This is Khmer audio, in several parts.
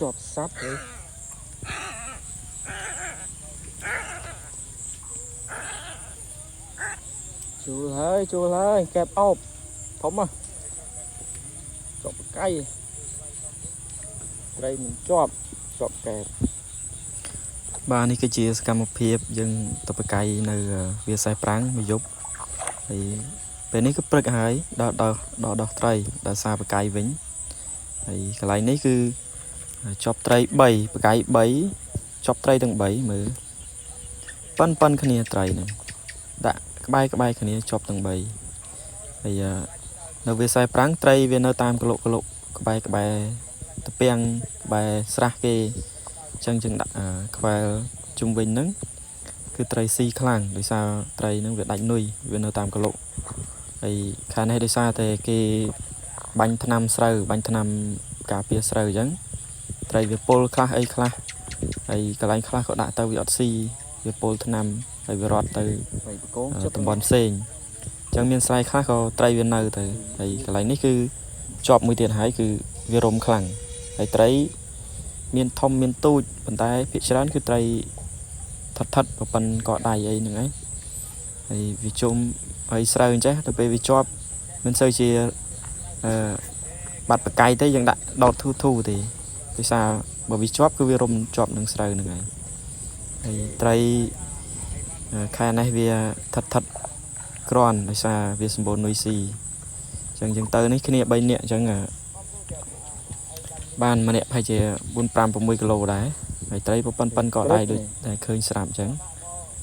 ជាប់សัตว์ទេ ជួលហើយជួលហើយកែបអោបធំហ៎ជាប់បកៃត្រីមិនជាប់ជាប់កែប បាទនេះគឺជាសកម្មភាពយើងទៅបកៃនៅវាលស្រែប្រាំងមួយយប់ហើយពេលនេះគឺព្រឹកហើយដល់ដល់ដល់ដោះត្រីដល់សារបកៃវិញហើយកន្លែងនេះគឺជាប់ត្រី3បកៃ3ជាប់ត្រីទាំង3មើលប៉ិនប៉ិនគ្នាត្រីហ្នឹងដាក់ក្បែរក្បែរគ្នាជាប់ទាំង3ហើយនៅវាលស្រែប្រាំងត្រីវានៅតាមកលុកកលុកក្បែរក្បែរតពាំងក្បែរស្រះគេអញ្ចឹងយើងដាក់ខ្វែលជុំវិញហ្នឹងគឺត្រីស៊ីខ្លាំងដោយសារត្រីហ្នឹងវាដាច់នុយវានៅតាមកលុកហើយខាងនេះដោយសារតែគេបាញ់ថ្នាំស្រូវបាញ់ថ្នាំការពារស្រូវអញ្ចឹងត្រីវាពុលខ្លះអីខ្លះហើយកន្លែងខ្លះក៏ដាក់ទៅវាអត់ស៊ីវាពុលថ្នាំហើយវារត់ទៅ ត្រីបកងចិត្ត តំបន់ផ្សេងអញ្ចឹងមានស្រែខ្លះក៏ត្រីវានៅទៅហើយកន្លែងនេះគឺជាប់មួយទៀតហើយគឺវារុំខ្លាំងហើយត្រីមានធំមានទូចប៉ុន្តែភាគច្រើនគឺត្រីថិតថិតប្រប៉ុនកដៃអីហ្នឹងឯងហើយវាជុំហើយស្រូវអញ្ចេះទៅពេលវាជាប់មិនសូវជាអឺបាត់បកៃទេយើងដាក់ដោតធូធូទេដោយសារបើវាជាប់គឺវារុំជាប់នឹងស្រូវហ្នឹងឯងហើយត្រីខែនេះវាថិតថិតក្រាន់ដោយសារវាសម្បូរនុយស៊ីអញ្ចឹងយើងទៅនេះគ្នា3នាក់អញ្ចឹងបានម្នាក់ប្រហែលជា4 5 6គីឡូដែរហើយត្រីប៉ុនប៉ុនក៏ដៃដូចតែឃើញស្រាប់អញ្ចឹង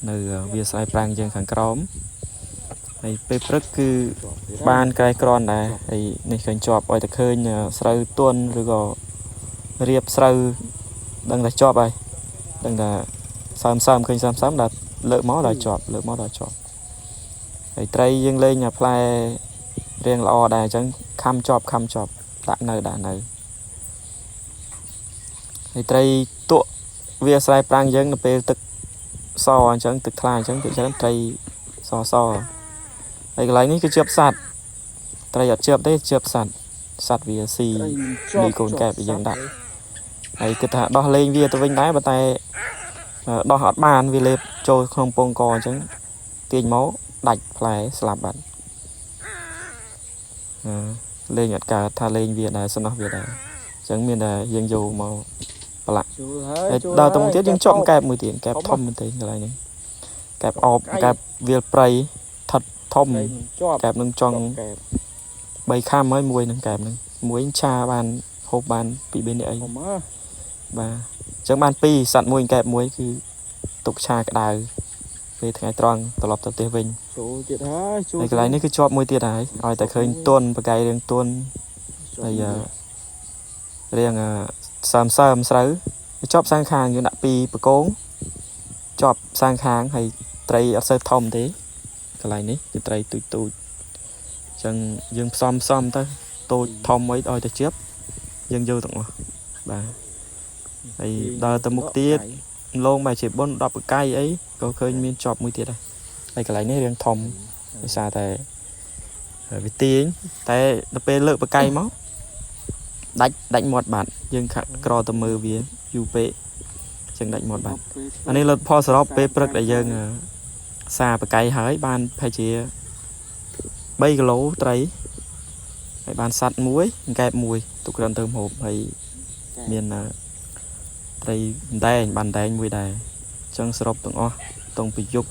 នៅវាស្រែប្រាំងយើងខាងក្រោមហើយពេលព្រឹកគឺបានក្រែក្រនដែរហើយនេះឃើញជាប់ឲ្យតែឃើញស្រូវទន់ឬក៏រៀបស្រូវដឹងតែជាប់ហើយដឹងតែសើមសើមឃើញសើមសើមដល់លើកមកដល់ជាប់លើកមកដល់ជាប់ហើយត្រីយើងលេងអាផ្លែរៀងល្អដែរអញ្ចឹងខំជាប់ខំជាប់ដាក់នៅដាក់នៅហើយត្រីទក់វាស្រែប្រាំងយើងនៅពេលទឹកសអញ្ចឹងទឹកថ្លាអញ្ចឹងគឺច្រើនត្រីសសហើយកន្លែងនេះគឺជាប់សត្វត្រីអត់ជាប់ទេជាប់សត្វសត្វវាស៊ី ត្រីមិនជាប់ មីកូនកែបយើងដាក់ហើយគិតថាដោះលេងវាទៅវិញដែរប៉ុន្តែដោះអត់បានវាលេបចូលក្នុងពងកអញ្ចឹងទាញមកដាច់ផ្លែស្លាប់បាត់លេងអត់កើតថាលេងវាដែរសំណោះវាដែរអញ្ចឹងមានតែយើងយកមកប្រឡាក់ ជួលហើយ ហើយ ជួល ដល់ទៅមុខទៀត ហើ យើងជាប់ កែ កែបមួយទៀតកែបធំមែនទេកន្លែងនេះកែបអបកែបវាលព្រៃថិតធំ ត្រីមិនជាប់ កែបនឹងចង់ ជាប់កែប 3ខាំហើយមួយនឹងកែបនឹងមួយឆាបានហូបបាន2 3នាក់អី ធំហ៎ បាទអញ្ចឹងបាន2សัตว์មួយកែបមួយគឺទុកឆាក្តៅពេលថ្ងៃត្រង់ត្រឡប់ទៅផ្ទះវិញ ចូលទៀតហើយចូល ហើយកន្លែងនេះគឺជាប់មួយទៀតហើយឲ្យតែឃើញទន់បកាយរៀងទន់ហើយរៀងសើមសើមស្រូវជាប់សាងខាងយើងដាក់ពីរបកងជាប់សាងខាងហើយត្រីអត់សូវធំទេកន្លែងនេះគឺត្រីទូចទូចអញ្ចឹងយើងផ្សំផ្សំទៅតូចធំអីឲ្យតែជាប់យើងយកទាំងអស់បាទហើយដល់ទៅមុខទៀត លងបែរជាបុន10បកាយអីក៏ឃើញមានជាប់មួយទៀតដែរហើយកន្លែងនេះរៀងធំដោយសារតែវាទាញតែដល់ពេលលើកបកាយមកដាច់ដាច់មាត់បាត់យើងខាក់ក្រទៅមើលវាយូរពេកអញ្ចឹងដាច់មាត់បាត់អានេះលទ្ធផលសរុបពេលព្រឹកដែលយើងសាបកាយហើយបានប្រហែលជា3គីឡូត្រីហើយបានសัตว์មួយកែបមួយទុកក្រិនទៅម្ហូបហើយមានត្រីដែងបានដែងមួយដែរអញ្ចឹងសរុបទាំងអស់តងពីយប់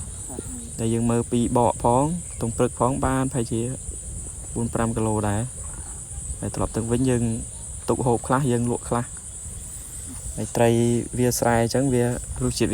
ដែលយើងមើលពីបកផងតងព្រឹកផងបានប្រហែលជា4 5គីឡូដែរហើយត្រឡប់ទៅវិញយើងទុកហូបខ្លះយើងលក់ខ្លះហើយត្រីវាស្រែអញ្ចឹងវារសជាតិវា